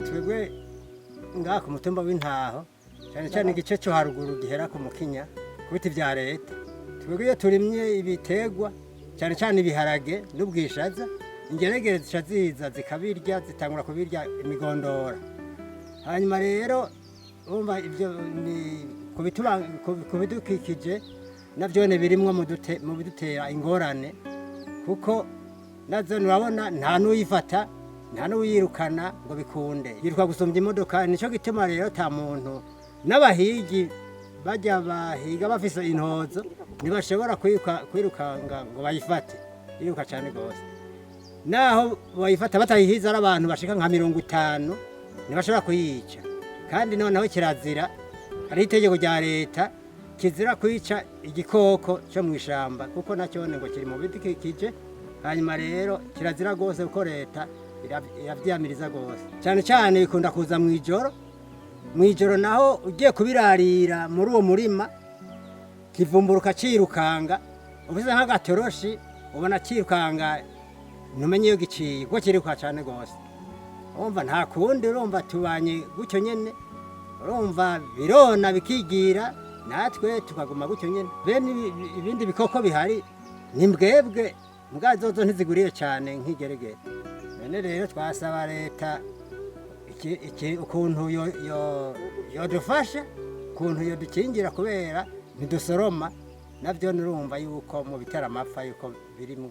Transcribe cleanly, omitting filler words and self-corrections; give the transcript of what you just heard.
Twebwe ngaha ku mutumba w'Intaho, cyane cyane igice cyo haruguru gihera ku Mukinya, ku biti vya leta, twebwe iyo turimye ibitegwa, cyane cyane ibiharage n'ubwishaza, ingeregere zica ziza zikabirya, zitangura kubirya imigondora. Hanyuma rero urumva ibyo ni ku bidukikije, navyone birimwo mu bidutera ingorane, kuko nazo nurabona nta n'uyifata, nta n'uyirukana ngo bikunde, yiruka gusumbya imodoka. Nico gituma rero ata muntu, n'abahigi bajya bahiga bafise intozo ntibashobora kwirukanga ngo bayifate, yiruka cyane rwose. Naho bayifata batayihiza ari abantu bashika nka 50, ntibashobora kuyica. Kandi noneho kirazira, hariho itegeko rya leta kizira kwica igikoko cyo mu ishamba, kuko nacyo ngo kiri mu bidukikije. Hanyuma rero kirazira rwose, kuko leta iravyamiriza rwose. Cyane cyane bikunda kuza mu ijoro. Mu ijoro naho ugiye kubirarira muri uwo murima, kivumburuka cirukanga, uvuze nk'agatoroshi ubona cirukanga, ntumenye iyo giciye, kuko kiruka cyane rwose. Urumva nta kundi, urumva tubanye gutyo nyene, urumva birona bikigira, natwe tukaguma gutyo nyene. Bene ibindi bikoko bihari ni mbwebwe mbwa zozo ntiziguriye cyane nk'igeregere. None rero twasaba leta ukuntu yodufasha, ukuntu yodukingira, kubera ntidusoroma, navyo nurumva yuko mu bitera amapfa yuko birimo.